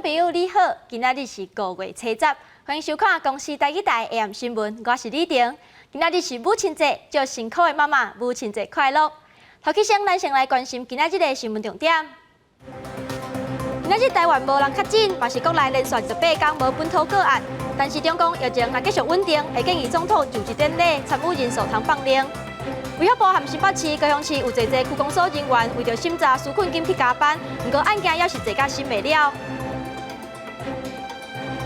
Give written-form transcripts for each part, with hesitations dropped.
眾朋友你好，今仔日是5月初十，歡迎收看公視台語台 AM 新聞，我是李婷。今仔日是母親節，祝辛苦的媽媽母親節快樂。頭起先，咱先來關心今仔日的新聞重點。今仔日台灣無人確診，嘛是國內連續28天無本土個案。陳時中講疫情若繼續穩定，會建議總統就職典禮參與人數通放寬。衛福部和新北市、高雄市有濟濟區公所人員為著審查紓困金去加班，毋過案件猶是濟甲審袂了。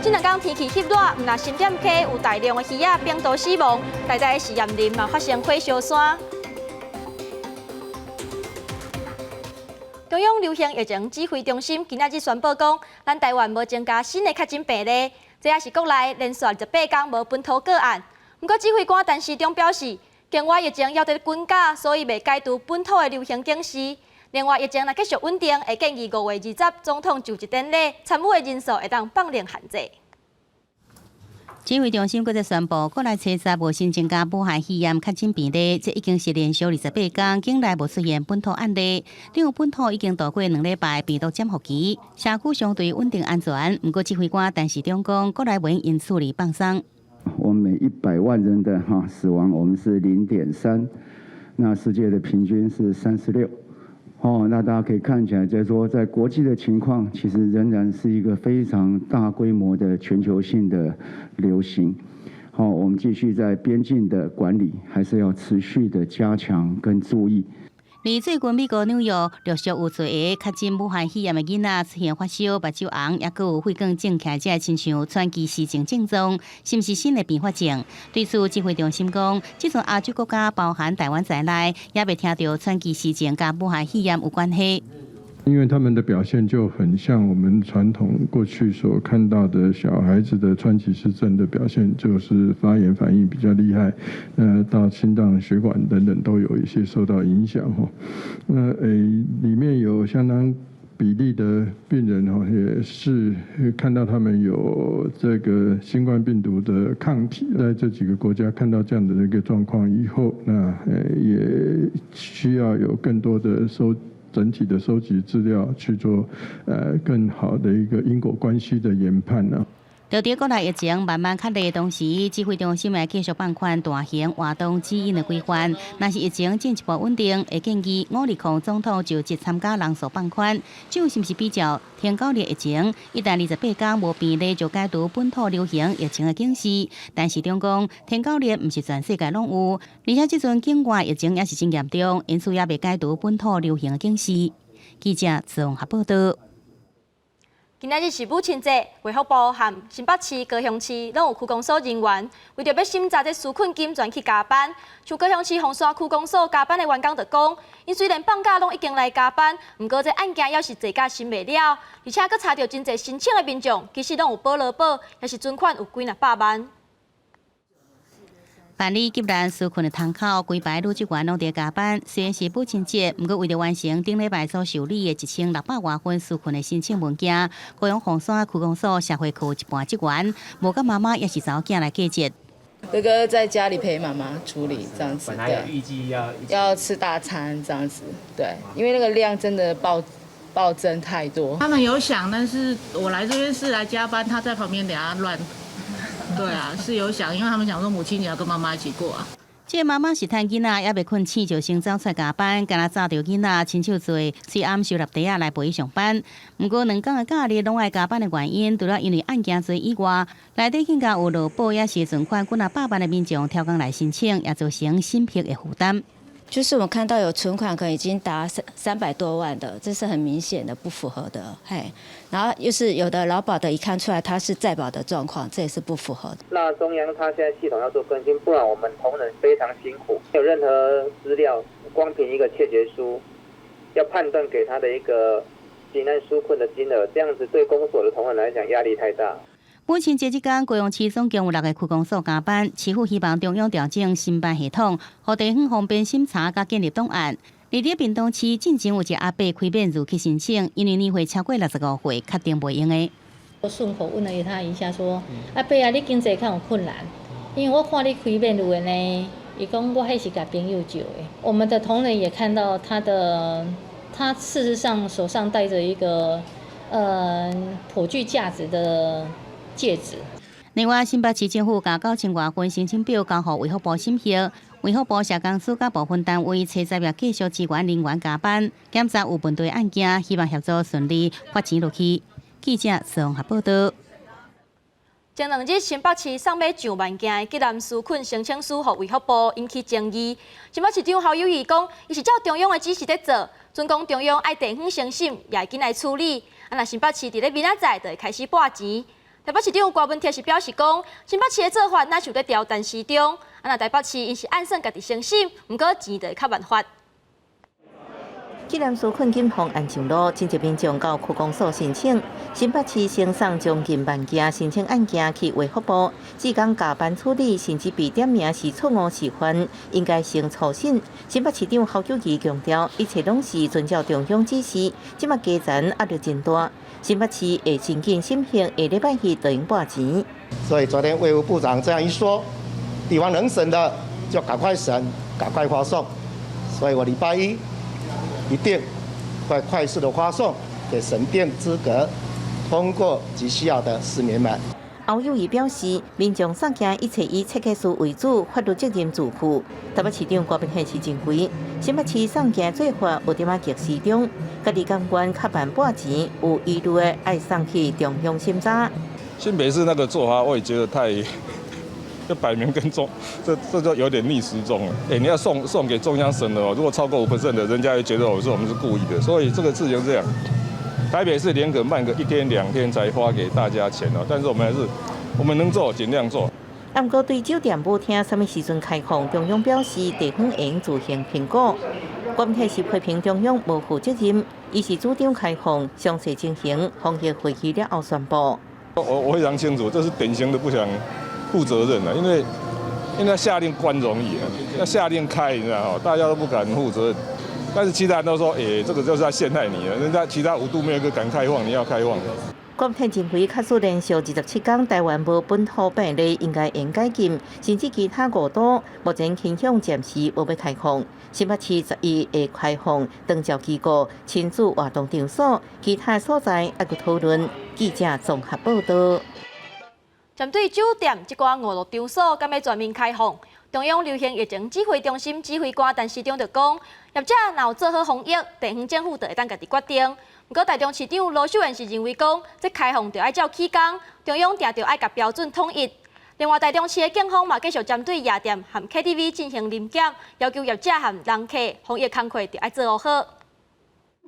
這兩工天氣翕熱，毋但新店溪有大量的魚仔病毒死亡，台大的實驗林嘛發生火燒山。中央流行疫情指揮中心今仔日宣布講，咱台灣無增加新的確診病例，這也是國內連續28天無本土個案。毋過指揮官陳時中表示，境外疫情猶佇滾絞，所以袂解除本土的流行警示。另外，疫情若繼續穩定，會建議5月20總統就職典禮參與的人數會當放寬限制。指揮中心閣再宣布，國內初十無新增加武漢肺炎確診病例，這已經是連續28天境內無出現本土案例。另有本土已經度過2禮拜病毒潛伏期，社區相對穩定安全。毋過指揮官陳時中講，國內袂因此而放鬆。我們每100萬人的哈死亡，我們是0.3，那世界的平均是36。哦，那大家可以看起來，就是說，在國際的情況，其實仍然是一個非常大規模的全球性的流行。好，我們繼續在邊境的管理，還是要持續的加強跟注意。而最近美國紐約陸續有濟个確診武漢肺炎的囡仔出現發燒、目睭紅，抑閣有血管腫起來，這親像川崎氏症症狀，是毋是新的併發症？對此，指揮中心講，這陣亞洲國家包含台灣在內，猶未聽著川崎氏症佮武漢肺炎有關係。因為他們的表現就很像我們傳統過去所看到的小孩子的川崎氏症的表現，就是發炎反應比較厲害，到心臟血管等等都有一些受到影響哈。那裡面有相當比例的病人哈，也是看到他們有這個新冠病毒的抗體，在這幾個國家看到這樣的一個狀況以後，那也需要有更多的整體的收集資料去做，更好的一個因果關係的研判呢。就佇國內疫情慢慢較弱的同時，指揮中心會繼續放寬大型活動指引的規範。若是疫情進一步穩定，會建議520總統就職參加人數放寬。這是毋是比照天狗日疫情？一旦28天無病例，就解除本土流行疫情的警示。陳時中講，天狗日毋是全世界攏有，而且這陣境外疫情也是真嚴重，因此猶未解除本土流行的警示。記者綜合報道。今仔日是母親節，衛福部和新北市、高雄市攏有區公所人員為著欲審查這紓困金，全去加班。像高雄市鳳山區公所加班的員工就講，𪜶雖然放假攏已經來加班，毋過這案件猶是濟甲審袂了，而且閣查著真濟申請的民眾，其實攏有保勞保，抑是存款有幾若百萬。辦理急難紓困的窗口，規排女職員攏佇加班。雖然是母親節，毋過為著完成頂禮拜所受理的1600外份紓困的申請文件，高雄鳳山區公所社會課一半職員，無佮媽媽抑是查某囝來過節。哥哥在家裡陪媽媽處理，這樣子。本來有預計要要吃大餐這樣子，對，因為那個量真的暴增太多。他們有想，但是我來這邊是來加班，他在旁邊等下亂。對啊，是有想，因為他們想說母親節要跟媽媽一起過啊。這個媽媽是趁囡仔猶未睏醒就先走出來加班，敢若早著囡仔親手做喙罨收納袋仔來陪伊上班。毋過2工的假日攏愛加班的原因，除了因為案件濟以外，內底更加有勞保抑是存款幾若百萬的民眾刁工來申請，也造成審核的負擔。就是我們看到有存款可能已經達300多萬的，這是很明顯的不符合的，嘿。然後又是有的勞保的，一看出來他是在保的狀況，這也是不符合的。那中央他現在系統要做更新，不然我們同仁非常辛苦，沒有任何資料，光憑一個切結書，要判斷給他的一個急難紓困的金額，這樣子對公所的同仁來講壓力太大。母親節這工，高雄市總共有六個區公所加班，市府希望中央調整申辦系統，予地方方便審查佮建立檔案。而佇屏東市，進前有一個阿伯開免字去申請，因為年歲超過65歲，確定袂用的。我順口問了他一下，說：阿伯啊，你經濟較有困難？因為我看你開免字的呢，伊講我彼是共朋友借的。我們的同仁也看到他的，他事實上手上帶著一個。頗具價值的戒指。另外，新北市政府共九千外份申請表交予衛福部審核，衛福部社工署佮部分單位初十也繼續支援人員加班檢查有問題案件，希望協助順利發錢落去。記者綜合報道。前兩日新北市送欲上萬件的急難紓困申請書予衛福部引起爭議。新北市長侯友宜講，伊是照中央的指示佇做，準講中央愛地方先審，也會緊來處理。啊，若新北市佇咧明仔載就會開始撥錢。台北市長柯文哲是表示講，新北市的做法若是佇調陳時中，啊，若台北市𪜶是按算家己先審，毋過錢就會較慢發。急難紓困金方案上路，真濟民眾到區公所申請。新北市先送將近萬件申請案件去衛福部，指講加班處理，甚至被點名是錯誤示範，應該先初審。新北市長侯友宜強調，一切攏是遵照中央指示，這馬基層壓力真大。新北市會真緊審核，下禮拜一就用撥錢。所以昨天衛福部長這樣一說，地方能審的就趕快審，趕快發送。所以我禮拜一一定會快速的發送給審定資格通過及需要的市民們。侯友宜表示，民眾送件一切以切結書為主，法律責任自負。台北市長郭文憲是認為，新北市送件做法有點仔逆時中，家己甘願較慢撥錢，有疑慮的愛送去中央審查。新北市那個做法，我也覺得太，就擺明跟中，這就有點逆時鐘了。欸，你要送給中央審的哦，如果超過5% 的，人家會覺得我說我們是故意的。所以這個事情這樣，台北市寧可慢個一天兩天才發給大家錢哦，但是我們還是我們能做盡量做。毋過對酒店舞廳啥物時陣開放，中央表示地方會自行評估。郭文是批評中央無負責任，伊是主張開放，詳細情形防疫會議了後宣布。我非常清楚，這是典型的不想負責任啊，因為下令關容易啊，要下令開，你知道大家都不敢負責任。但是其他人都說，欸，這個就是在陷害你啊！人家其他五都沒有一個敢開放，你要開放。郭文認為，假使連續27天台灣無本土病例，應該會解禁，甚至其他五都目前傾向暫時無欲開放。新北市11會開放長照機構、親子活動場所，其他所在猶閣討論。記者綜合報道。針對酒店這寡娛樂場所，敢欲全面開放？中央流行疫情指揮中心指揮官陳時中就講，業者若有做好防疫，地方政府就會當家己決定。毋過台中市長盧秀燕是認為講，這開放著愛照起工，中央定著愛共標準統一。另外，台中市的警方嘛繼續針對夜店和 KTV 進行臨檢，要求業者和人客防疫工課著愛做好。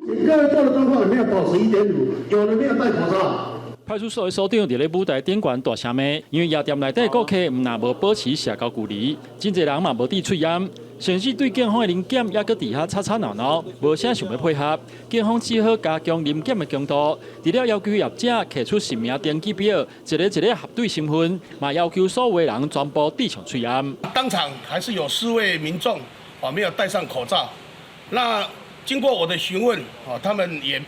各位做的狀況有沒有保持1.5？有人沒有戴口罩？派出所的所長佇咧舞台頂懸大聲罵，因為夜店內底顧客毋但無保持社交距離，真濟人嘛無戴喙罨，甚至對警方的臨檢猶閣佇遐吵吵鬧鬧，無啥想欲配合。警方只好加強臨檢的強度，除了要求業者提出實名登記表，一個一個核對身份，嘛要求所有人全部戴上喙罨。當場還是有四位民眾啊沒有戴上口罩，那經過我的詢問啊，他們也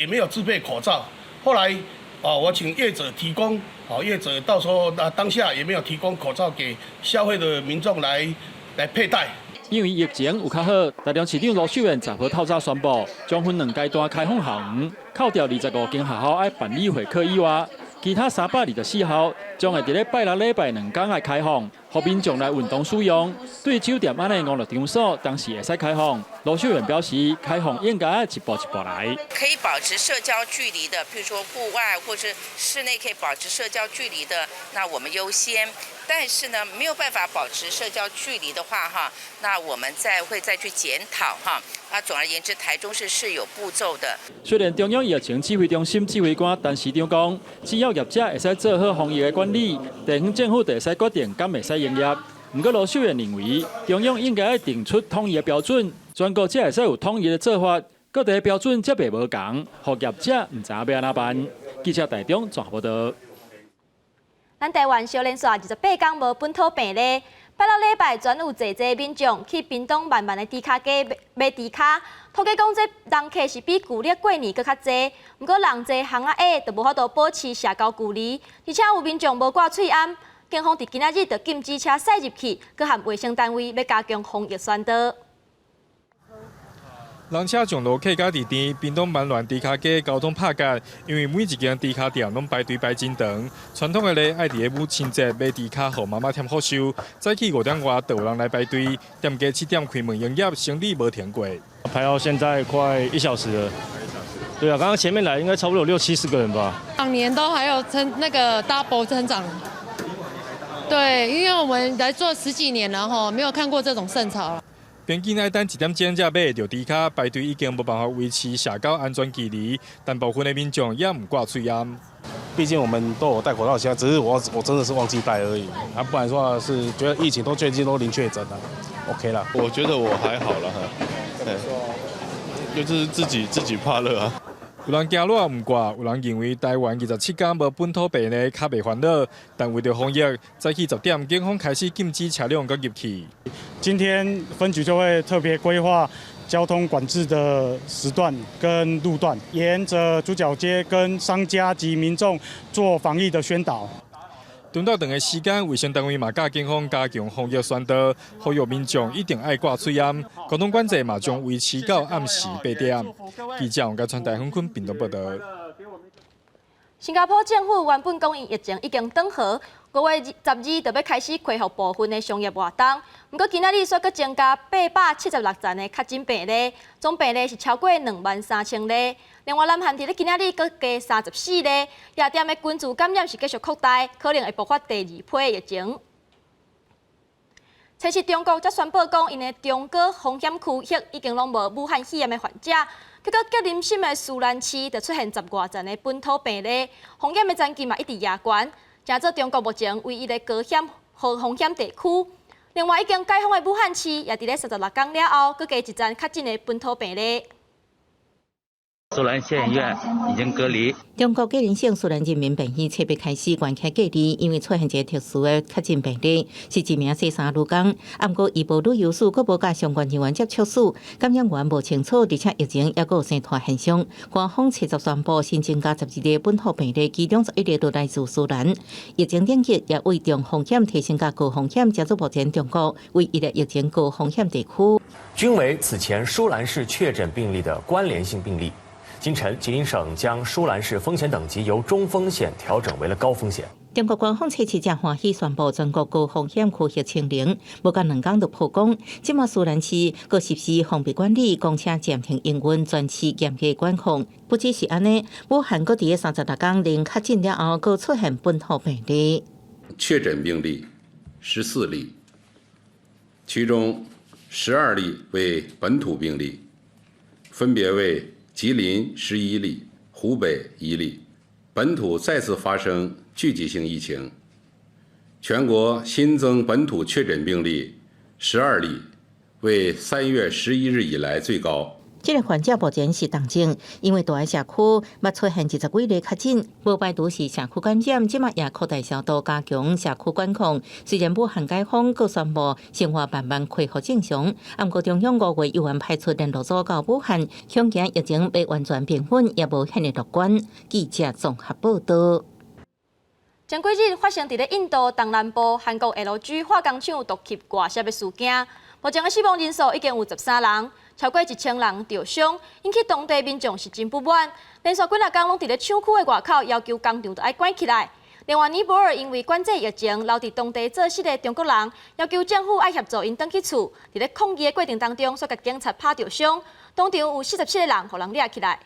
沒有自備口罩，後來。哦，我請業者提供，哦，業者到時候那當下也沒有提供口罩給消費的民眾來佩戴。因為疫情有較好，台中市長盧秀燕10號透早宣布，將分兩階段開放校園，扣掉25間學校愛辦理會考以外，其他324校將會佇咧拜六禮拜兩工來開放，予民眾來運動使用。對酒店按呢娛樂場所，當時會使開放。盧秀燕表示，開放應該一步一步來。可以保持社交距離的，譬如說戶外或是室內可以保持社交距離的，那我們優先。但是呢，沒有辦法保持社交距離的話，哈，那我們再會再去檢討哈。啊，總而言之，台中市是有步驟的。雖然中央疫情指揮中心指揮官陳時中講，只要業者會使做好防疫的管理，地方政府就會使決定敢會使營業。毋過盧秀燕認為，中央應該愛定出統一的標準，全國才會使有統一的做法，各地的標準才袂無仝，予業者毋知影欲按怎辦。記者台中綜合報道。咱台灣小連續28工無本土病例，拜六禮拜轉有濟濟民眾去屏東萬巒的豬跤街買豬跤，統計講這人客是比舊曆過年閣較濟。毋過人濟巷仔下就無法度保持社交距離，而且有民眾無掛喙罨，警方佇今仔日就禁止車駛入去，閣和衛生單位欲加強防疫宣導。人車上路客家佇甜，屏東萬巒豬跤街交通拍結，因為每一間豬跤店攏排隊排真長。傳統的咧愛佇咧母親節買豬跤予媽媽添福壽，早起5點外就有人來排隊，店家7點開門營業，生意無停過。排到現在快一小時了。對啊，剛剛前面來應該差不多有六七十個人吧。兩年都還有增那個 double 增長。對，因為我們來做十幾年了吼，沒有看過這種盛潮。平均愛等一點鐘才買會著豬跤，排隊已經無辦法維持社交安全距離，但部分的民眾也毋掛喙罨。畢竟我們都有戴口罩，現在只是我真的是忘記戴而已。啊，不然說是覺得疫情都最近都零確診了，OK 啦。我覺得我還好啦，對，就是自己怕熱啊。有人驚熱毋掛，有人認為台灣27工無本土病例，較袂煩惱。但為著防疫，早起10點，警方開始禁止車輛閣入去。今天分局就會特別規劃交通管制的時段跟路段，沿著豬腳街跟商家及民眾做防疫的宣導。長到長的時間，衛生單位嘛佮警方加強防疫宣導，呼籲民眾一定愛掛喙罨。交通管制嘛將維持到暗時8點。記者王家川大芬坤屏東報導。新加坡政府原本講𪜶疫情已經轉好，5月12就欲開始恢復部分的商業活動。毋過今仔日煞閣增加876層的確診病例，總病例是超過23,000例。另外，南韓佇咧今仔日閣加34例，夜店的群聚感染是繼續擴大，可能會爆發第二波疫情。初七中國才宣布講，𪜶的中高風險區域已經攏無武漢肺炎的患者。結果吉林省的舒蘭市就出現10外層的本土病例，風險的層級嘛一直壓懸，成做中國目前唯一的高險和風險地區。另外，已經解封的武漢市也佇咧36工了後，閣加一層確診的本土病例。舒蘭縣醫院已經隔離。中國吉林省舒蘭人民病院七日開始關起隔離，因為出現一個特殊的確診病例，是一名洗衫女工，毋過伊無旅遊史，閣無佮相關人員接觸史，感染源無清楚，而且疫情猶閣有生湠現象。官方七十宣布新增加12例本土病例，其中11例都來自舒蘭。疫情等級也為中風險提升到高風險，成做目前中國唯一的疫情高風險地區。均為此前舒蘭市確診病例的關聯性病例。今晨，吉林省將舒蘭市風險等級由中風險調整為了高風險。中國官方初七才歡喜宣布全國高風險區域清零，無夠2工就曝光。這馬舒蘭市閣實施封閉管理，公車暫停營運，全市嚴格管控。不只是按呢，武漢閣佇咧36工零確診了後，閣出現本土病例。確診病例14例，其中12例為本土病例，分別為吉林11例，湖北1例，本土再次發生聚集性疫情。全國新增本土確診病例12例，為3月11日以來最高。這個患者目前是重症，因為蹛佇社區捌出現20幾例確診，無排除是社區感染，這馬也擴大消毒，加強社區管控。雖然武漢解封，閣宣布生活慢慢恢復正常，毋過中央5月猶原派出聯絡組到武漢，恐驚疫情未完全平穩，也無遐爾樂觀。記者綜合報導。前幾日發生佇咧印度東南部韓國 LG 化工廠毒氣外洩的事件，目前的死亡人數已經有13人，超過1000人著傷，引起當地民眾是真不滿。連續幾若工攏佇咧廠區的外口要求工廠著愛關起來。另外，尼泊爾因為管制疫情，留佇當地做事的中國人要求政府愛協助𪜶轉去厝，佇咧抗議的過程當中，煞共警察拍著傷，當場有47個人予人掠起來。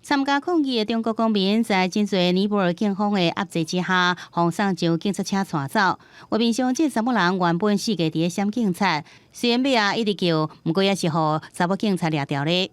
參加抗議的中國公民在真濟尼泊爾警方的壓制之下，予送上警察車帶走。畫面上這查某人原本四界佇咧閃警察，雖然尾仔一直叫，毋過也是予查某警察掠牢咧。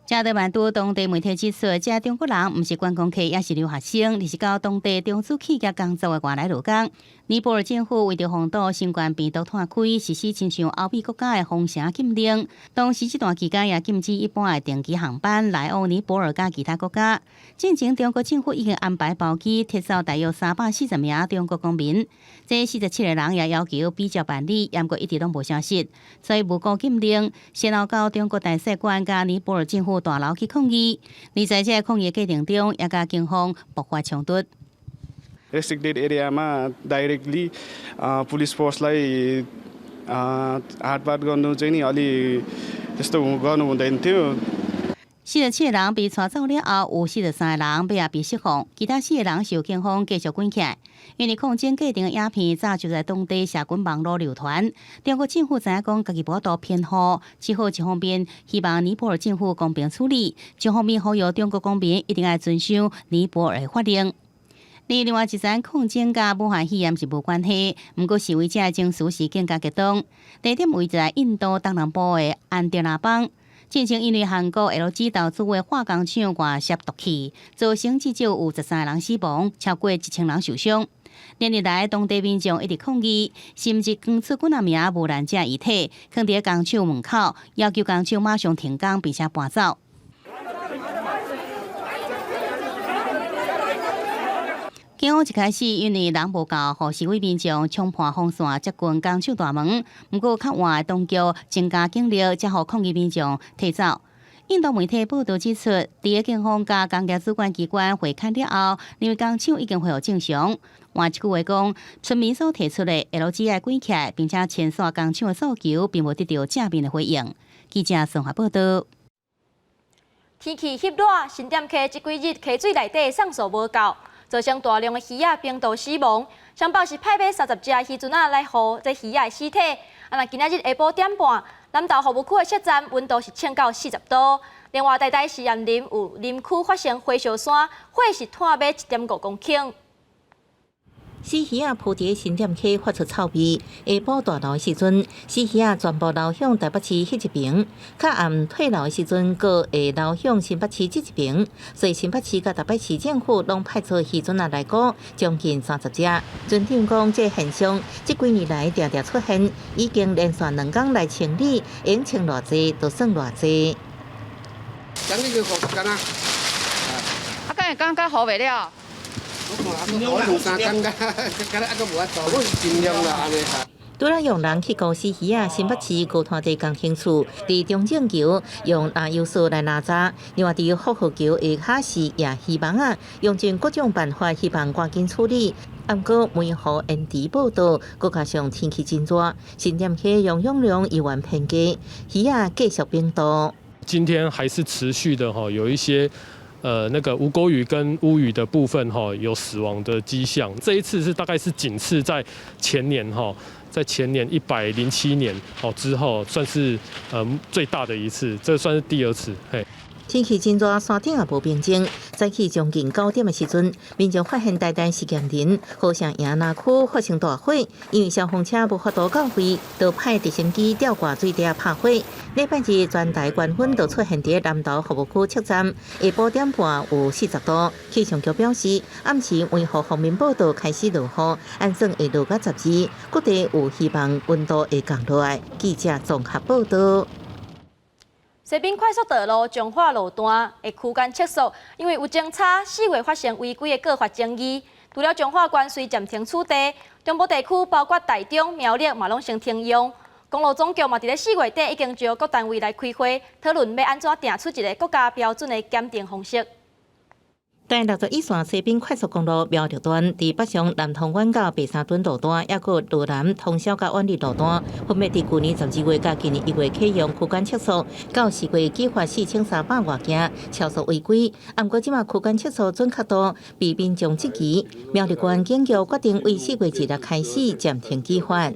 加德滿都當地媒體指出，這中國人毋是觀光客，也是留學生，而是到當地中資企業工作的外來勞工。尼泊爾政府為著防堵新冠病毒湠開，實施親像歐美國家的封城禁令。同時，這段期間也禁止一般的定期航班來往尼泊爾佮其他國家。進前，中國政府已經安排包機撤走大約340名中國公民，這47個人也要求比照辦理，毋過一直攏無消息。所以無辜禁令，先後到中國大使館佮尼泊爾政府。府大樓去抗議。而在這个抗議過程中，也佮警方爆發衝突。 Restricted एरियामा directly police फोर्सलाई हातपात गर्नु चाहिँ नि अलि त्यस्तो गर्नु हुँदैन थियो。 47個人被帶走了後，有43個人尾仔被釋放，其他四個人受警方繼續關起來。因為抗爭過程的影片早就在當地社群網路流傳。中國政府知影講家己無法度偏護，只好一方面希望尼泊爾政府公平處理，一方面呼籲中國公民一定愛遵守尼泊爾的法令。另外一場抗爭佮武漢肺炎是無關係，毋過示威者的情緒是更加激動。地點位在印度東南部的安德拉邦。進前因為韓國 LG 投資的化工廠外洩毒氣，造成至少有13個人死亡，超過1000人受傷。連日來，當地民眾一直抗議，甚至扛出幾若名無難者遺體，囥佇工廠門口，要求工廠馬上停工，並且搬走。警方一開始因為人無夠，予示威民眾衝破封線，接近工廠大門。毋過較晚當局增加警力，才予抗議民眾退走。印度媒體報導指出，佇个警方佮工業主管機關會勘了後，認為工廠已經恢復正常。換一句話講，村民所提出的 LG 愛關起來，並且清算工廠的訴求，並無得到正面的回應。記者綜合報導。天氣翕熱，新店溪這幾日溪水內底酸素無夠，造成大量的魚仔冰凍死亡。雙北市派馬30隻漁船仔來護這魚仔的屍體。啊，若今仔日下晡點半，南投服務區的設站溫度是衝到40度。另外，台大試驗林有林區發生火燒山，火勢湠欲1.5公頃。死魚仔浮佇新店溪發出臭味。下晡大流的時陣，死魚仔全部流向台北市彼一爿；較暗退流的時陣，閣會流向新北市這一爿。所以新北市佮台北市政府攏派出漁船仔來顧，將近30隻。船長講，這現象這幾年來定定出現，已經連續兩工來清理，用清偌濟就算偌濟。將呢個貨幹啊？啊，敢會感覺好袂了？我兩三工敢，敢若猶閣無法度，我是盡量啦，按呢。除了用人去顧死魚仔，新北市高灘地工程處佇中正橋用籃油索來拉閘，另外佇福和橋下跤是也希望啊，用盡各種辦法，希望趕緊處理。毋過梅雨延遲報到，閣加上天氣真熱，新店溪溶氧量依然偏低，魚仔繼續冰凍。今天還是持續的哈，有一些。那個吳郭魚跟烏魚的部分哈，有死亡的跡象。這一次是大概是僅次在前年哈，在前年107年哦之後，算是最大的一次，這算是第二次。嘿。天氣真熱，山頂也無平靜。早起將近9點的時陣，民眾發現台大試驗林好像營林區發生大火，因為消防車無法度到位，就派直升機吊掛水滴拍火。禮拜日全台高溫就出現佇南投服務區測站，下晡點半有40度。氣象局表示，暗時梅雨鋒面報道開始落雨，按算會落到12，各地有希望溫度會降落來。記者綜合報導。西濱快速道路彰化路段的區間測速，因為有偵查4月發生違規的告發爭議，除了彰化縣隨暫停取締，中部地區包括台中、苗栗嘛攏先停用。公路總局嘛佇咧4月底已經召各單位來開會，討論欲按怎訂出一個國家標準的檢定方式。台61線西濱快速公路苗栗段，佇北上南通灣到白沙屯路段，抑閣羅南通霄佮苑裡路段，分別佇舊年12月佮今年1月啟用區間測速，到4月舉發4300外件超速違規。毋過這馬區間測速準確度被民眾質疑，苗栗縣警局決定為4月1日開始暫停舉發。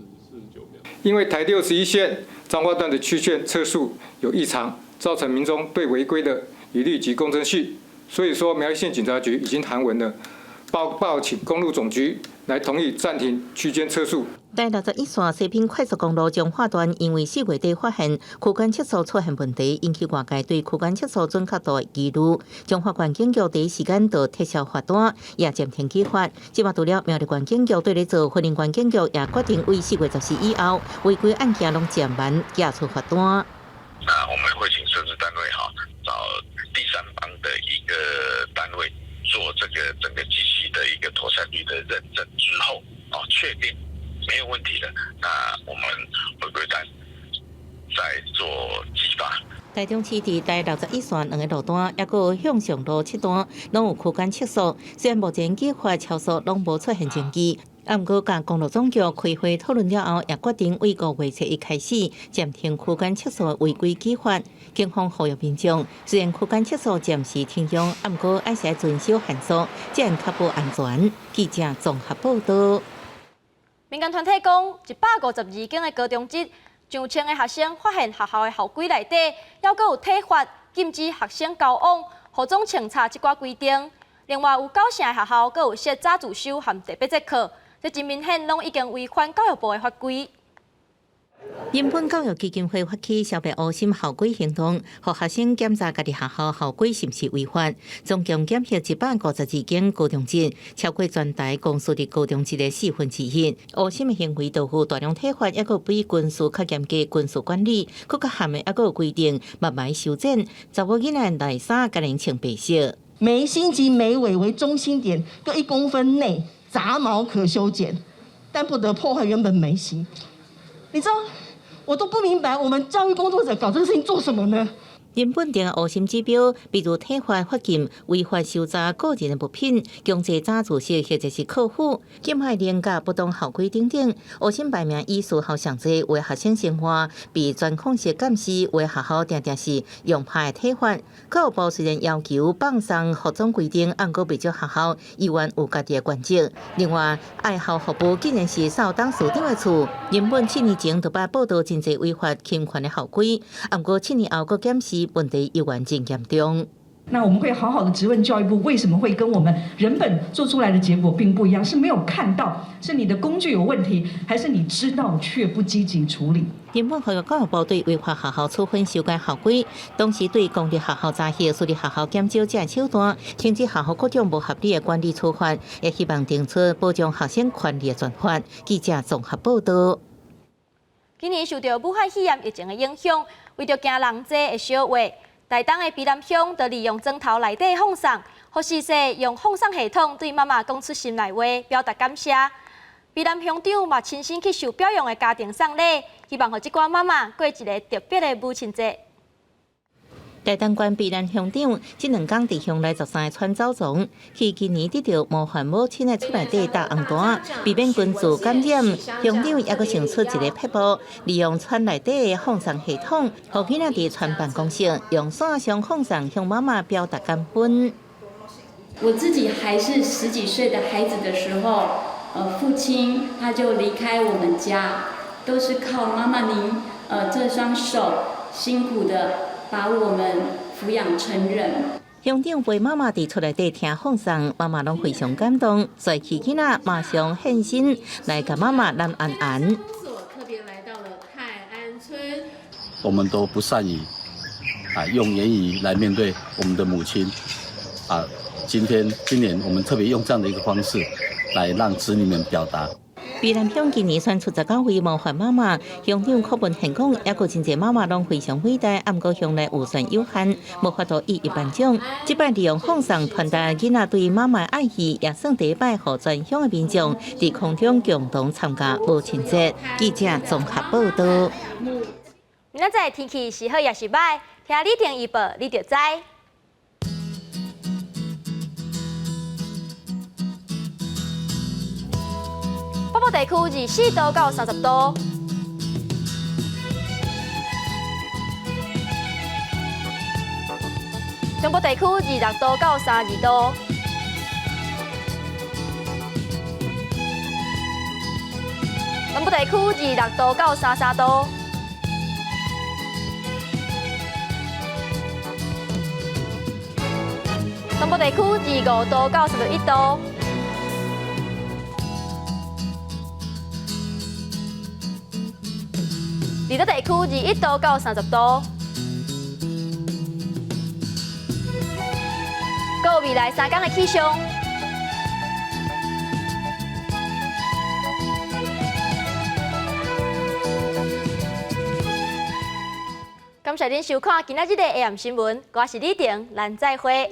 因為台61線彰化段的區間測速有異常，造成民眾對違規的疑慮及公正性。所以說，苗栗縣警察局已經函文了，報請公路總局來同意暫停區間測速。台61線西濱快速公路彰化段，因為4月底發現區間測速出現問題，引起外界對區間測速準確度的疑慮。彰化縣警局第一時間就撤銷罰單，也暫停舉發。這馬除了苗栗縣警局對咧做，雲林縣警局也決定為4月14以後違規案件攏暫緩寄出罰單。那我們會請設置單位哈，找第三方的一個單位做這個整個機器的一個妥善率的認證之後，哦，確定沒有問題了，那我們回歸單再做寄發。台中市佇台61線兩个路段，抑閣有向上路七段，攏有區間測速。雖然目前計劃超速攏無出現證據，啊，毋過佮公路總局開會討論了後，也決定對5月1日開始暫停區間測速違規舉發。警方呼籲民眾，雖然區間測速暫時停用，啊，毋過還是愛遵守限速，才會確保安全。記者綜合報導。民間團體講，152間的高中職，上千个學生發現學校的校規內底，猶閣有體罰、禁止學生交往、予總清查這寡規定。另外有九成的學校閣有設早自修和特別節課，這真明顯攏已經違反教育部的法規。人本教育基金會發起消滅烏心校規行動，予學生檢查家己學校校規是毋是違法。總共檢核152間高中職，超過全台公私立高中職的1/4。烏心的行為都有大量體罰，抑閣比軍事較嚴格軍事管理，閣較嚴的抑閣有規定，慢慢修剪，查某囡仔內衫共𪜶穿白色。眉心及眉尾為中心點各1公分內雜毛可修剪，但不得破壞原本眉形。你知道，我都不明白，我們教育工作者搞這個事情做什麼呢？人本定烏心指標，比如體罰、罰金、違法搜查個人的物品、強制早自習或者是課輔、禁愛連假不當校規等等。烏心排名以私校上濟，有的學生生活被專控室監視，有的學校定定是用拍的體罰。教育部雖然要求放鬆服裝規定，毋過袂少學校依然有家己的原則。另外，愛校服務竟然是數董事長的厝，原本7年前就捌報道真濟違法侵權的校規，毋過7年後閣檢視。問題依然真嚴重。那我們會好好的質問教育部，為什麼會跟我們人本做出來的結果並不一樣？是沒有看到，是你的工具有問題，還是你知道卻不積極處理？原本呼籲教育部對違法學校處分修改校規，同時對公立學校查核、私立學校減少這手段，停止學校各種無合理的管理處罰，也希望定出保障學生權利的專法。記者綜合報導。今年受著武漢肺炎疫情的影響，為著驚人濟會相話，台東的卑南鄉就利用磚頭內底放送，予四歲用放送系統對媽媽講出心內話，表達感謝。卑南鄉長嘛親身去受表揚的家庭送禮，希望予這寡媽媽過一个特別的母親節。台東縣卑南鄉長這兩工佇鄉內13个村走訪，去今年得著模範母親的厝內底貼紅單，避免群聚感染。鄉長猶閣想出一个撇步，利用村內底的放送系統，予囡仔佇村辦公室用線上放送向媽媽表達感恩。我自己還是十幾歲的孩子的時候，父親他就離開我們家，都是靠媽媽您，這雙手辛苦的。把我們撫養成人。鄉長陪媽媽佇厝內底聽放送，媽媽攏非常感動，所以囡仔馬上現身來共媽媽攬安安。特別來到了泰安村。我們都不善於啊用言語來面對我們的母親啊。今天今年我們特別用這樣的一個方式來讓子女們表達。卑南鄉今年選出19位模範媽媽，鄉長柯文賢講，猶閣真濟媽媽攏非常偉大，毋過鄉內預算有限，無法度一一頒獎。這擺利用放送傳達囡仔對媽媽的愛意，也算第一擺予全鄉的民眾佇空中共同參加母親節。記者綜合報導。明仔載天氣是好抑是䆀？聽李婷預報，你就知。北部地區24度到30度，中部地區26度到32度，南部地區26度到33度，東部地區25度到31度。離島地區21度到30度。閣有未來3工的氣象。感謝恁收看今仔日的 AM 新聞，我是李婷，咱再會。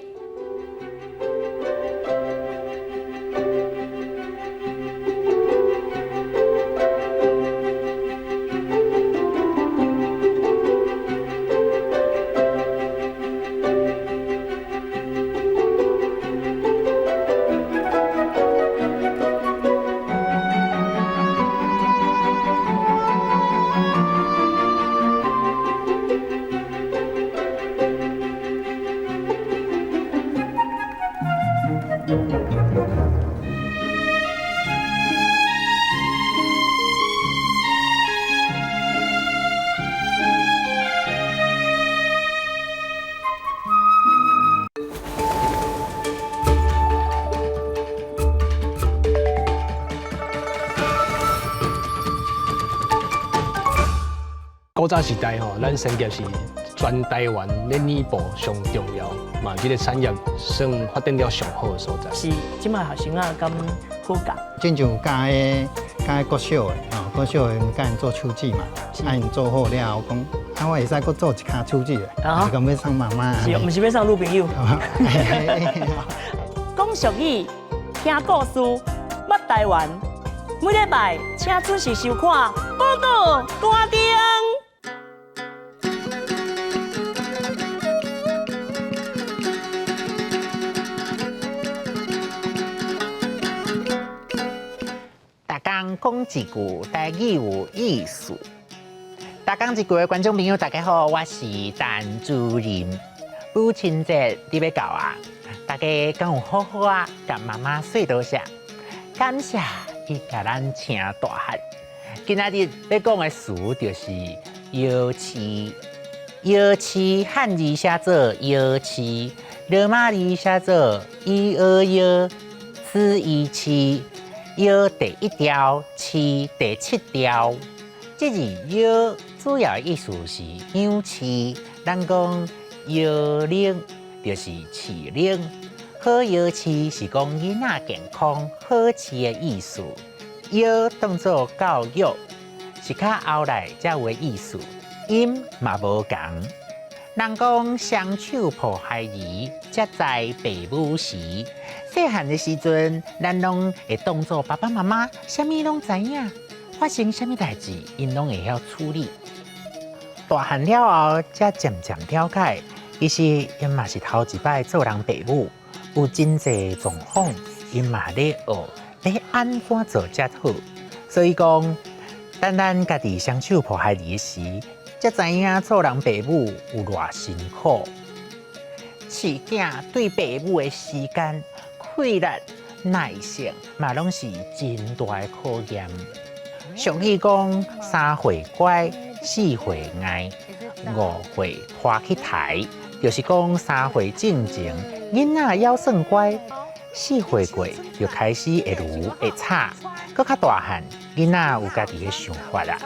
古早時代吼，咱生業是全台灣咧南部上重要，嘛這个產業算發展了上好的所在。是，這擺學生仔敢好教？親像教彼教國小的吼，國小的教𪜶做手指嘛，啊𪜶做好了後講，啊我會使閣做一跤手指的，是講欲送媽媽。是，毋是欲送女朋友。講俗語，聽故事，捌台灣。每禮拜請準時收看《寶島單丁》。逐工講一句台語有意思。逐工一句的觀眾朋友，大家好，我是陳主任。母親節就欲到啊，大家敢有好好啊，共媽媽說多謝，感謝伊共咱請大漢。今仔日欲講的詞就是搖飼。搖飼漢字寫做搖飼，羅馬字寫做伊俄搖，此伊飼，搖第一條，飼第七條。這字搖主要的意思是養飼，咱講搖奶就是飼奶，好搖飼是講囡仔健康好飼的意思。搖當做教育是較後來才有的意思，音嘛無仝。人講雙手抱孩兒，才知爸母時。細漢的時陣，咱攏會當做爸爸媽媽，啥物攏知影，發生啥物代誌，𪜶攏會曉處理。大漢了後，才漸漸了解，其實𪜶嘛是頭一擺做人爸母，有真濟狀況，𪜶嘛咧學，欲按怎做才好。所以講，等咱家己雙手抱孩兒時，才知影做人爸母有偌辛苦。飼囝對爸母的時間、氣力、耐性，嘛攏是真大的考驗。俗語講，三歲乖，四歲𠊎，五歲拖去刣，就是講三歲進前，囡仔猶算乖，四歲過就開始會顱會吵，閣較大漢，囡仔有家己的想法啦，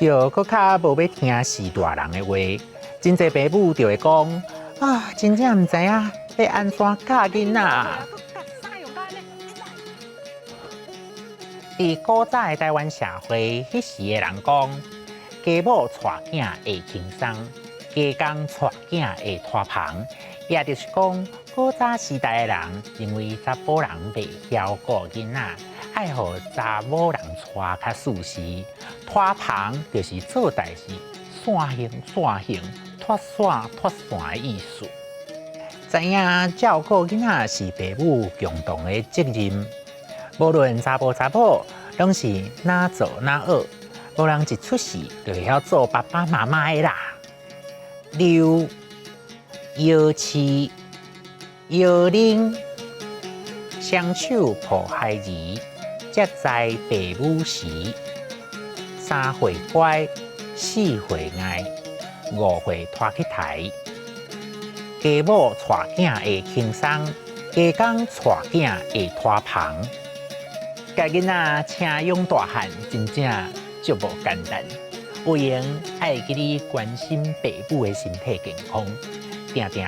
就閣較無欲聽序大人的話。真濟爸母就會講啊，真正毋知影欲按怎教囡仔。佇古早的台灣社會，彼時的人講，家母帶囝會輕鬆，家公帶囝會拖棚，也就是講，古早時代的人認為查埔人袂曉顧囡仔，愛予查某人帶較舒適。拖棚就是做代誌線行線行，脫線脫線的意思。知影照顧囡仔是爸母共同的責任。無論查埔查某，攏是哪做哪學，無人一出世就會曉做爸爸媽媽的啦。遛、搖飼、搖奶、雙手抱孩兒，才知爸母時。三歲乖，四歲𠊎，五歲拖去刣。家母帶囝會輕鬆，家公帶囝會拖棚。共囡仔請養大漢，真正足無簡單。有閒愛會記得關心爸母的身體健康，定定。